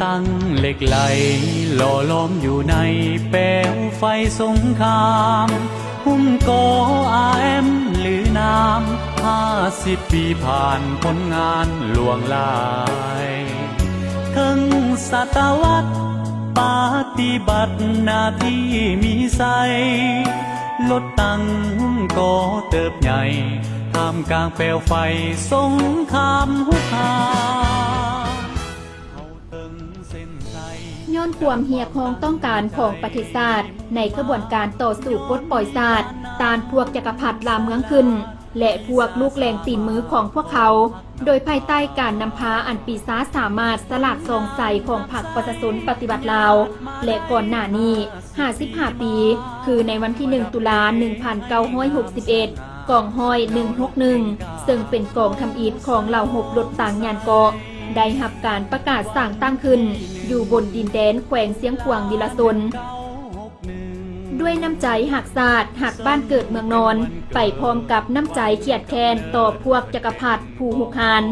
ຕັ້ງເຫຼັກໄຫຼຫຼໍ່ຫຼອມຢູ່ໃນແປວໄຟສົງຄາມ ຫຸ້ມກໍອາແອມຫຼືນາມ ຫ້າສິບປີຜ່ານຜົນງານຫຼວງຫຼາຍ ເຄິ່ງສະຕະວັດປະຕິບັດໜ້າທີ່ມີໄຊ ລົດຕັ້ງຫຸ້ມກໍເຕີບໃຫຍ່ ທ່າມກາງແປວໄຟສົງຄາມຮຸກຮານ ຍ້ອນຄວາມຮຽກຮ້ອງຕ້ອງການຂອງປະເທດຊາດ ໃນຂະບວນການຕໍ່ສູ້ປົດປ່ອຍຊາດ ຕ້ານພວກຈັກກະພັດລ່າເມືອງຂຶ້ນ ແລະ ພວກລູກແລງຕີນມືຂອງພວກເຂົາ ໂດຍພາຍໃຕ້ການນຳພາອັນປີຊາສາມາດສະຫຼາດສ່ອງໃສຂອງພັກປະຊາຊົນປະຕິວັດລາວ ແລະ ກ່ອນໜ້ານີ້ຫ້າສິບຫ້າປີ ຄືໃນວັນທີໜຶ່ງ ຕຸລາ ໜຶ່ງພັນເກົ້າຮ້ອຍຫົກສິບເອັດ ກອງຮ້ອຍໜຶ່ງຫົກໜຶ່ງ ເຊິ່ງເປັນກອງທຳອິດຂອງເຫຼົ່າຮົບລົດຕາງຍານເກາະ ໄດ້ຮັບການປະກາດສ້າງຕັ້ງຂຶ້ນຢູ່ບົນດິນແດນແຂວງຊຽງຂວາງວິລະຊົນ ດ້ວຍນ້ຳໃຈຮັກຊາດ, ຮັກບ້ານເກີດເມືອງນອນ, ໄປພ້ອມກັບນ້ຳໃຈຄຽດແຄ້ນຕໍ່ພວກຈັກກະພັດຜູ້ຮຸກຮານ.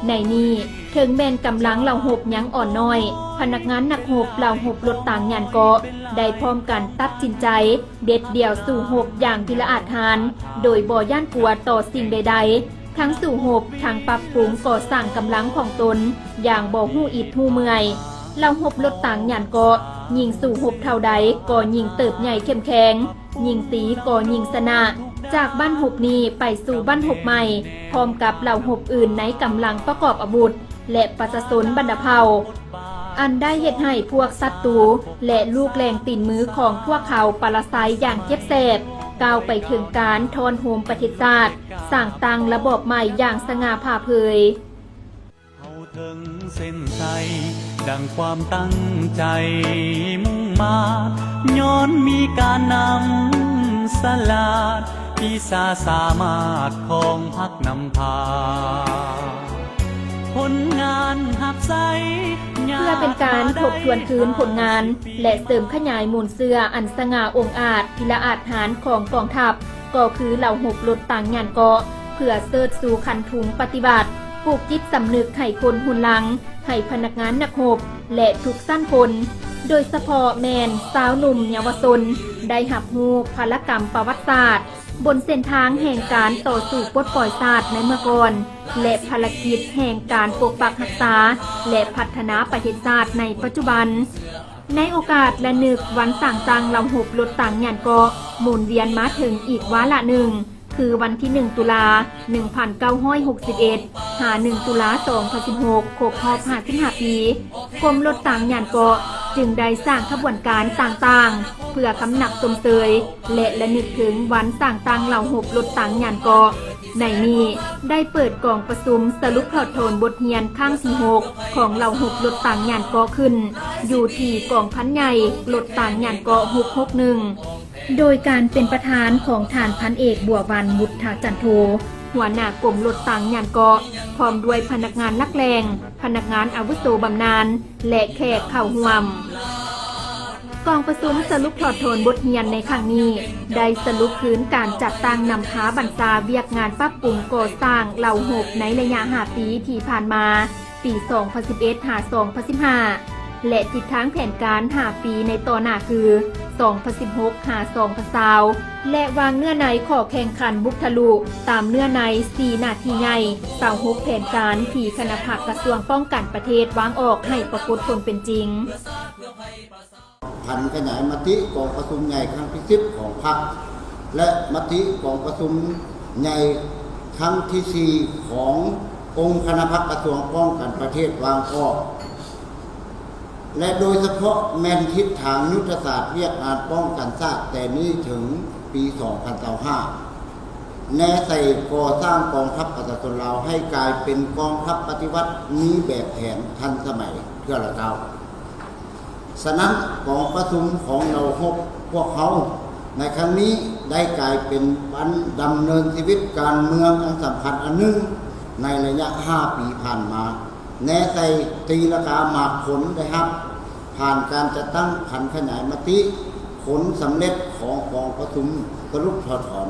ໃນນີ້, ເຖິງແມ່ນກຳລັງເຫຼົ່າຮົບຍັງອ່ອນນ້ອຍ, ພະນັກງານນັກຮົບເຫຼົ່າຮົບລົດຕາງຍານເກາະ ໄດ້ພ້ອມກັນຕັດສິນໃຈ ເດັດດ່ຽວສູ້ຮົບຢ່າງວິລະອາດຫານ ໂດຍບໍ່ຢ້ານກົວຕໍ່ສິ່ງໃດໆ, ທັງສູ້ຮົບ, ທັງປັບປຸງກໍ່ສ້າງກຳລັງຂອງຕົນຢ່າງບໍ່ຮູ້ອິດຮູ້ເມື່ອຍ. ເຫຼົ່າຮົບລົດຕາງຍານເກາະ ຍິ່ງສູ້ຮົບເທົ່າໃດກໍຍິ່ງເຕີບໃຫຍ່ເຂັ້ມແຂງ, ຍິງຕີກໍຍິງຊະນະ ຈາກບ້ານຮົບນີ້ໄປສູ່ບ້ານຮົບໃໝ່ ພ້ອມກັບເຫຼົ່າຮົບອື່ນໃນກຳລັງປະກອບອາວຸດ ແລະ ປະຊາຊົນບັນດາເຜົ່າ ອັນໄດ້ເຮັດໃຫ້ພວກສັດຕູ ແລະ ລູກແລງຕີນມືຂອງພວກເຂົາປະລະໄຊຢ່າງເຈັບແສບ, ກ້າວໄປເຖິງການທ້ອນໂຮມປະເທດຊາດ, ສ້າງຕັ້ງລະບອບໃໝ່ຢ່າງສະຫງ່າຜ່າເຜີຍ. ເຮົາເຖິງເສັ້ນໄຊດັ່ງຄວາມຕັ້ງໃຈມຸ່ງມາດ ຍ້ອນມີການນຳສະຫຼາດ ວິຊາສາມາດຂອງພັກນຳພາ ຜົນງານຮັບໃຊ້ ເພື່ອເປັນການທົບທວນຄືນຜົນງານ ແລະ ເສີມຂະຫຍາຍມູນເຊື້ອອັນສະຫງ່າອົງອາດ ພິລະອາດຫານຂອງກອງທັບ ກໍຄືເຫຼົ່າຮົບລົດຕາງຍານເກາະ ເພື່ອເຊີດຊູຄັນທຸງປະຕິວັດ, ປູກຈິດສຳນຶກໃຫ້ຄົນຮຸນລັງ, ໃຫ້ພະນັກງານນັກຮົບ ແລະ ທຸກຊັ້ນຄົນ, ໂດຍສະເພາະແມ່ນຊາວໜຸ່ມເຍົາວະຊົນ ໄດ້ຮັບຮູ້ພາລະກຳປະຫວັດສາດ ບົນເສັ້ນທາງແຫ່ງການຕໍ່ສູ້ປົດປ່ອຍຊາດໃນເມື່ອກ່ອນ ແລະ ພາລະກິດແຫ່ງການປົກປັກຮັກສາ ແລະ ພັດທະນາປະເທດຊາດໃນປັດຈຸບັນ. ໃນໂອກາດລະນຶກວັນສ້າງຕັ້ງເຫຼົ່າຮົບລົດຕາງຍານເກາະ ໝູນວຽນມາເຖິງອີກວາລະໜຶ່ງ ຄືວັນທີໜຶ່ງ ຕຸລາ ໜຶ່ງພັນເກົ້າຮ້ອຍຫົກສິບເອັດ ຫາ ໜຶ່ງ ຕຸລາ ສອງພັນສິບຫົກ ຄົບຮອບຫ້າສິບຫ້າປີ, ກົມລົດຕາງຍານເກາະຈຶ່ງໄດ້ສ້າງຂະບວນການຕ່າງໆ ເພື່ອຄຳນັບຊົມເຊີຍ ແລະ ລະນຶກເຖິງວັນສ້າງຕັ້ງເຫຼົ່າຮົບລົດຕາງຍານເກາະ. ໃນນີ້ໄດ້ເປີດກອງປະຊຸມສະຫຼຸບຖອດຖອນບົດຮຽນຄັ້ງທີຫົກ ຂອງເຫຼົ່າຮົບລົດຕາງຍານເກາະຂຶ້ນ ຢູ່ທີ່ກອງພັນໃຫຍ່ລົດຕາງຍານເກາະ ຫົກຫົກໜຶ່ງ ໂດຍການເປັນປະທານຂອງທ່ານພັນເອກ ບົວວັນ ມຸດທະຈັນໂທ ຫົວໜ້າກົມລົດຕາງຍານເກາະ ພ້ອມດ້ວຍພະນັກງານຫຼັກແຫຼ່ງ, ພະນັກງານອາວຸໂສບຳນານ ແລະ ແຂກເຂົ້າຮ່ວມ. ກອງປະຊຸມສະຫຼຸບຖອດຖອນບົດຮຽນໃນຄັ້ງນີ້ ໄດ້ສະຫຼຸບຄືນການຈັດຕັ້ງນຳພາບັນຊາວຽກງານປັບປຸງກໍ່ສ້າງເຫຼົ່າຮົບໃນໄລຍະຫ້າປີທີ່ຜ່ານມາ, ປີສອງພັນສິບເອັດ ຫາ ສອງພັນສິບຫ້າ ແລະ ທິດທາງແຜນການຫ້າປີໃນຕໍ່ໜ້າຄື ສອງພັນສິບຫົກ ຫາ ສອງພັນຊາວ ແລະ ວາງເນື້ອໃນຂໍ້ແຂ່ງຂັນບຸກທະລຸ ຕາມເນື້ອໃນສີ່ໜ້າທີ່ໃຫຍ່ ຊາວຫົກແຜນການ ທີ່ຄະນະພັກກະຊວງປ້ອງກັນປະເທດວາງອອກໃຫ້ປາກົດຜົນເປັນຈິງ. ຜັນຂະຫຍາຍມະຕິກອງປະຊຸມໃຫຍ່ຄັ້ງທີສິບຂອງພັກ ແລະ ມະຕິກອງປະຊຸມໃຫຍ່ຄັ້ງທີສີ່ຂອງອົງຄະນະພັກກະຊວງປ້ອງກັນປະເທດວາງອອກ ແລະ ໂດຍສະເພາະແມ່ນທິດທາງຍຸດທະສາດວຽກງານປ້ອງກັນຊາດແຕ່ນີ້ເຖິງປີສອງພັນຊາວຫ້າ ແນໃສ່ກໍ່ສ້າງກອງທັບປະຊາຊົນລາວໃຫ້ກາຍເປັນກອງທັບປະຕິວັດ ມີແບບແຜນທັນສະໄໝເທື່ອລະກ້າວ. ສະນັ້ນ, ກອງປະຊຸມຂອງເຫຼົ່າຮົບພວກເຮົາໃນຄັ້ງນີ້ ໄດ້ກາຍເປັນວັນດຳເນີນຊີວິດການເມືອງອັນສຳຄັນອັນໜຶ່ງໃນໄລຍະຫ້າປີຜ່ານມາ, ແນໃສ່ຕີລາຄາໝາກຜົນໄດ້ຮັບ ຜ່ານການຈັດຕັ້ງຜັນຂະຫຍາຍມະຕິ ຜົນສຳເລັດຂອງກອງປະຊຸມສະຫຼຸບຖອດຖອນ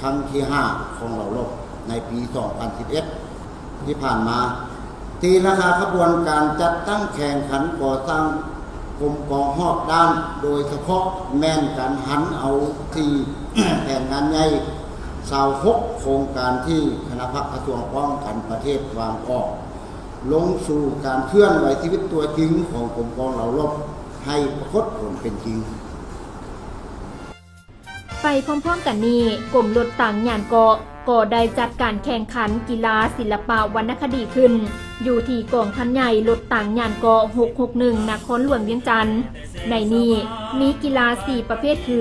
ຄັ້ງທີຫ້າຂອງເຫຼົ່າຮົບໃນປີສອງພັນສິບເອັດທີ່ຜ່ານມາ. ຕີລາຄາຂະບວນການຈັດຕັ້ງແຂ່ງຂັນກໍ່ສ້າງກົມກອງຮອບດ້ານ, ໂດຍສະເພາະແມ່ນການຫັນເອົາທີ່ແຜນງານໃຫຍ່ຊາວຫົກໂຄງການທີ່ຄະນະພັກກະຊວງປ້ອງກັນປະເທດວາງອອກ ລົງສູ່ການເຄື່ອນໄຫວຊີວິດຕົວຈິງຂອງກົມກອງເຫຼົ່າລົບ ໃຫ້ປາກົດຜົນເປັນຈິງ. ໄປພ້ອມໆກັນນີ້, ກົມລົດຕັງຍານເກາະກໍໄດ້ຈັດການແຂ່ງຂັນກິລາສິລະປະວັນນະຄະດີຂຶ້ນ ຢູ່ທີ່ກອງພັນໃຫຍ່ລົດຕັງຍານເກາະຫົກຫົກໜຶ່ງ ນະຄອນຫຼວງວຽງຈັນ. ໃນນີ້ມີກິລາສີ່ປະເພດຄື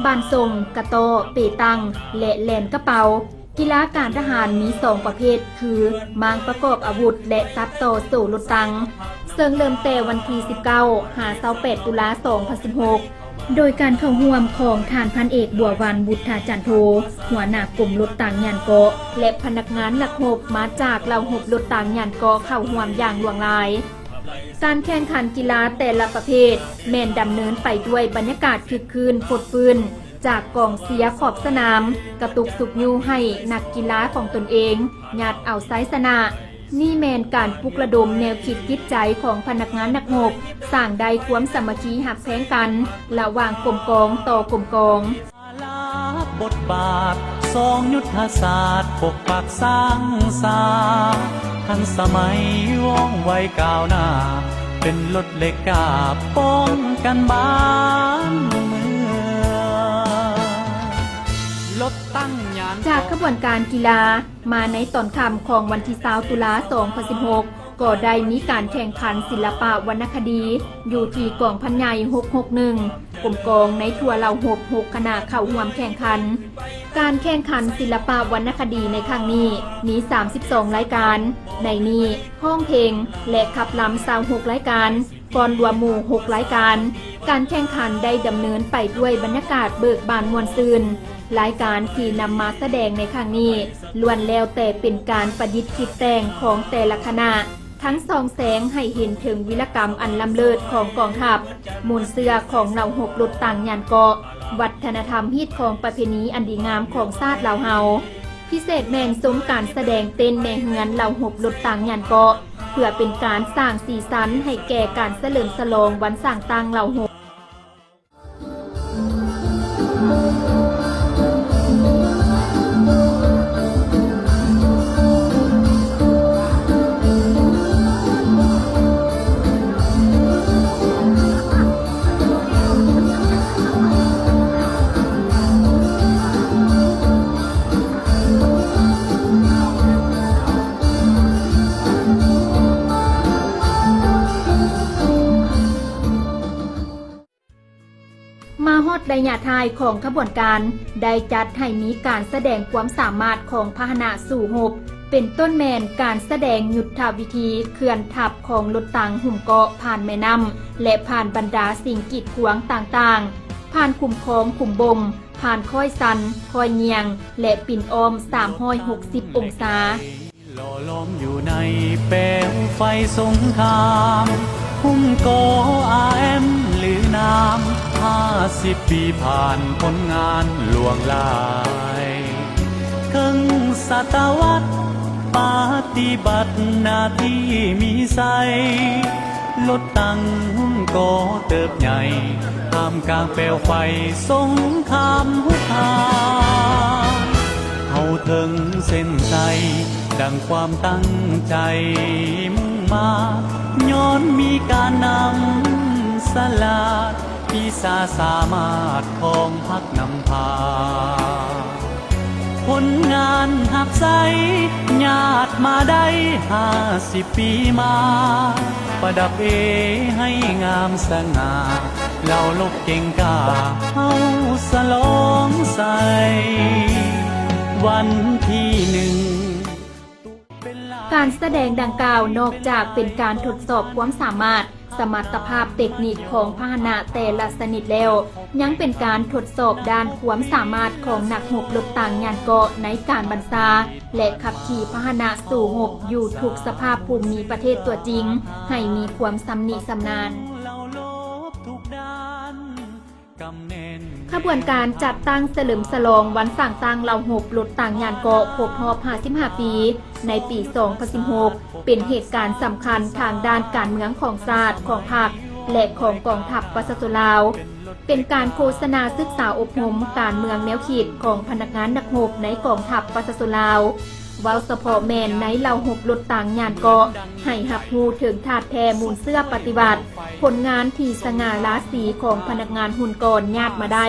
ບ້ານຊົງ, ກະຕໍ້, ເປຕັງ ແລະ ແລ່ນກະເປົາ. ກິລາການທະຫານມີສອງປະເພດຄື ມ້າງປະກອບອາວຸດ ແລະ ຕັດຕໍ່ໂສ້ລົດຕັງ, ເຊິ່ງເລີ່ມແຕ່ວັນທີສິບເກົ້າ ຫາ ຊາວແປດ ຕຸລາ ສອງພັນສິບຫົກ ໂດຍການເຂົ້າຮ່ວມຂອງທ່ານພັນເອກ ບົວວັນ ບຸດທາຈັນໂທ ຫົວໜ້າກົມລົດຕັງຍານເກາະ ແລະ ພະນັກງານນັກຮົບມາຈາກເຫຼົ່າຮົບລົດຕັງຍານເກາະເຂົ້າຮ່ວມຢ່າງຫຼວງຫຼາຍ. ການແຂ່ງຂັນກິລາແຕ່ລະປະເພດແມ່ນດຳເນີນໄປດ້ວຍບັນຍາກາດຄຶກຄື້ນຟົດຟື້ນ ຈາກກອງເຊຍຂອບສະໜາມ ກະຕຸກຊຸກຍູ້ໃຫ້ນັກກິລາຂອງຕົນເອງຍາດເອົາໄຊຊະນະ. ນີ້ແມ່ນການປຸກລະດົມແນວຄິດຈິດໃຈຂອງພະນັກງານນັກຮົບ, ສ້າງໄດ້ຄວາມສາມັກຄີຮັກແພງກັນລະຫວ່າງກົມກອງຕໍ່ກົມກອງ. ສາລາບົດບາດສອງຍຸດທະສາດປົກປັກສ້າງສາ ທັນສະໄໝວ່ອງໄວກ້າວໜ້າ ເປັນລົດເຫຼັກກາປ້ອງກັນບ້ານເມືອງ. ລົດຕັ້ງຍານ ຈາກຂະບວນການກິລາ ມາໃນຕອນຄ່ຳຂອງວັນທີຊາວ ຕຸລາ ສອງພັນສິບຫົກ ກໍໄດ້ມີການແຂ່ງຂັນສິລະປະວັນນະຄະດີ ຢູ່ທີ່ກອງພັນໃຫຍ່ຫົກຫົກໜຶ່ງ ກົມກອງໃນທົ່ວເຫຼົ່າຮົບຫົກຄະນະເຂົ້າຮ່ວມແຂ່ງຂັນ. ການແຂ່ງຂັນສິລະປະວັນນະຄະດີໃນຄັ້ງນີ້ມີສາມສິບສອງລາຍການ, ໃນນີ້ຮ້ອງເພງ ແລະ ຂັບລຳ ຊາວຫົກລາຍການ, ຟ້ອນລວມໝູ່ ຫົກລາຍການ. ການແຂ່ງຂັນໄດ້ດຳເນີນໄປດ້ວຍບັນຍາກາດເບີກບານມ່ວນຊື່ນ. ລາຍການທີ່ນຳມາສະແດງໃນຄັ້ງນີ້ ລ້ວນແລ້ວແຕ່ເປັນການປະດິດຄິດແຕ່ງຂອງແຕ່ລະຄະນະ, ທັງສ່ອງແສງໃຫ້ເຫັນເຖິງວິລະກຳອັນລ້ຳເລີດຂອງກອງທັບ, ມູນເຊື້ອຂອງເຫຼົ່າຮົບລົດຕັງຍານເກາະ, ວັດທະນະທຳຮີດຄອງປະເພນີອັນດີງາມຂອງຊາດລາວເຮົາ. ພິເສດແມ່ນຊົມການສະແດງເຕັ້ນແມ່ເຮືອນເຫຼົ່າຮົບລົດຕັງຍານເກາະ ເພື່ອເປັນການສ້າງສີສັນໃຫ້ແກ່ການສະເຫຼີມສະຫຼອງວັນສ້າງຕັ້ງເຫຼົ່າຮົບ. ມາຮອດໄລຍະທ້າຍຂອງຂະບວນການ, ໄດ້ຈັດໃຫ້ມີການສະແດງຄວາມສາມາດຂອງພາຫະນະສູ້ຮົບ, ເປັນຕົ້ນແມ່ນການສະແດງຍຸດທະວິທີເຄື່ອນທັບຂອງລົດຕັງຫຸ້ມເກາະຜ່ານແມ່ນ້ຳ ແລະ ຜ່ານບັນດາສິ່ງກີດຂວາງຕ່າງໆ, ຜ່ານຂຸມຄອງຂຸມບົ່ງ, ຜ່ານຄ້ອຍຊັນ, ຄ້ອຍຍ່ຽງ ແລະ ປິ່ນອ້ອມສາມຮ້ອຍຫົກສິບອົງສາ. ຫຼໍ່ຫຼອມຢູ່ໃນແປວໄຟສົງຄາມ, ຫຸ້ມເກາະອາແອມ ຫຼື ນາມ ຫ້າສິບປີຜ່ານຜົນງານຫຼວງຫຼາຍ. ເຄິ່ງສະຕະວັດປະຕິບັດໜ້າທີ່ມີໄຊ, ລົດຕັ້ງຫຸ້ມເກາະເຕີບໃຫຍ່ ທ່າມກາງແປວໄຟສົງຄາມຮຸກຮານ. ເຮົາເຖິງເສັ້ນໄຊ ດັ່ງຄວາມຕັ້ງໃຈມຸ່ງມາ, ຍ້ອນມີການນຳສະຫຼາດ, ວິຊາສາມາດຂອງພັກນຳພາ. ຜົນງານຮັບໃຊ້ຍາດມາໄດ້ຫ້າສິບປີມາ, ປະດັບເອໃຫ້ງາມສະຫງ່າ, ເຫຼົ່າລົບເກັ່ງກ້າເຮົາສະຫຼອງໄຊວັນທີໜຶ່ງ. ການສະແດງດັ່ງກ່າວນອກຈາກເປັນການທົດສອບຄວາມສາມາດ, ສະມັດຕະພາບເຕັກນິກຂອງພາຫະນະແຕ່ລະຊະນິດແລ້ວ, ຍັງເປັນການທົດສອບດ້ານຄວາມສາມາດຂອງນັກຮົບລົດຕັງຍານເກາະໃນການບັນຊາ ແລະ ຂັບຂີ່ພາຫະນະສູ້ຮົບຢູ່ທຸກສະພາບພູມມີປະເທດຕົວຈິງ ໃຫ້ມີຄວາມຊຳນິຊຳນານ. ເຫຼົ່າລົບທຸກດ້ານ ກຳແໜ້ນ. ຂະບວນການຈັດຕັ້ງສະເຫຼີມສະຫຼອງວັນສ້າງຕັ້ງເຫຼົ່າຮົບລົດຕາງຍານເກາະຄົບຮອບຫ້າສິບຫ້າປີ ໃນປີສອງພັນສິບຫົກ ເປັນເຫດການສຳຄັນທາງດ້ານການເມືອງຂອງຊາດ, ຂອງພັກ ແລະ ຂອງກອງທັບປະຊາຊົນລາວ, ເປັນການໂຄສະນາສຶກສາອົບຮົມການເມືອງແນວຄິດຂອງພະນັກງານນັກຮົບໃນກອງທັບປະຊາຊົນລາວ. ເວົ້າສະເພາະແມ່ນໃນເຫຼົ່າຮົບລົດຕາງຍານເກາະ ໃຫ້ຮັບຮູ້ເຖິງທາດແທ້ມູນເຊື້ອປະຕິວັດ, ຜົນງານທີ່ສະຫງ່າລາສີຂອງພະນັກງານຮຸ່ນກ່ອນຍາດມາໄດ້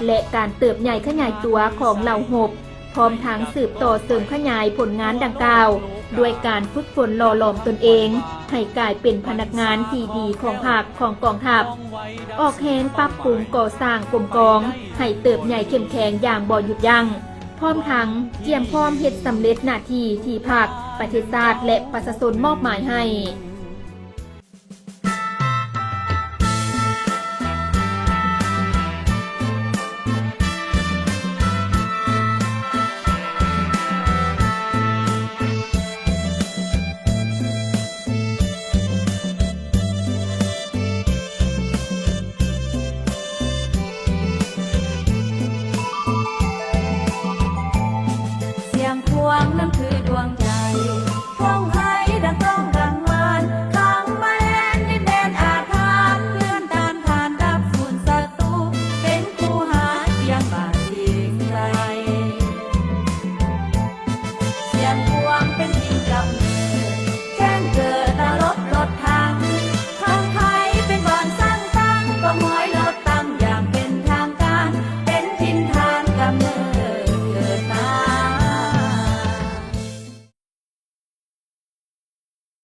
ແລະ ການເຕີບໃຫຍ່ຂະຫຍາຍຕົວຂອງເຫຼົ່າຮົບ, ພ້ອມທັງສືບຕໍ່ເສີມຂະຫຍາຍຜົນງານດັ່ງກ່າວ ດ້ວຍການຝຶກຝົນຫຼໍ່ຫຼອມຕົນເອງ ໃຫ້ກາຍເປັນພະນັກງານທີ່ດີຂອງພັກ, ຂອງກອງທັບ, ອອກແຮງປັບປຸງກໍ່ສ້າງກົມກອງ ໃຫ້ເຕີບໃຫຍ່ເຂັ້ມແຂງຢ່າງບໍ່ຢຸດຢັ້ງ, ພ້ອມທັງກຽມພ້ອມເຮັດສຳເລັດໜ້າທີ່ທີ່ພັກ, ປະເທດຊາດ ແລະ ປະຊາຊົນມອບໝາຍໃຫ້.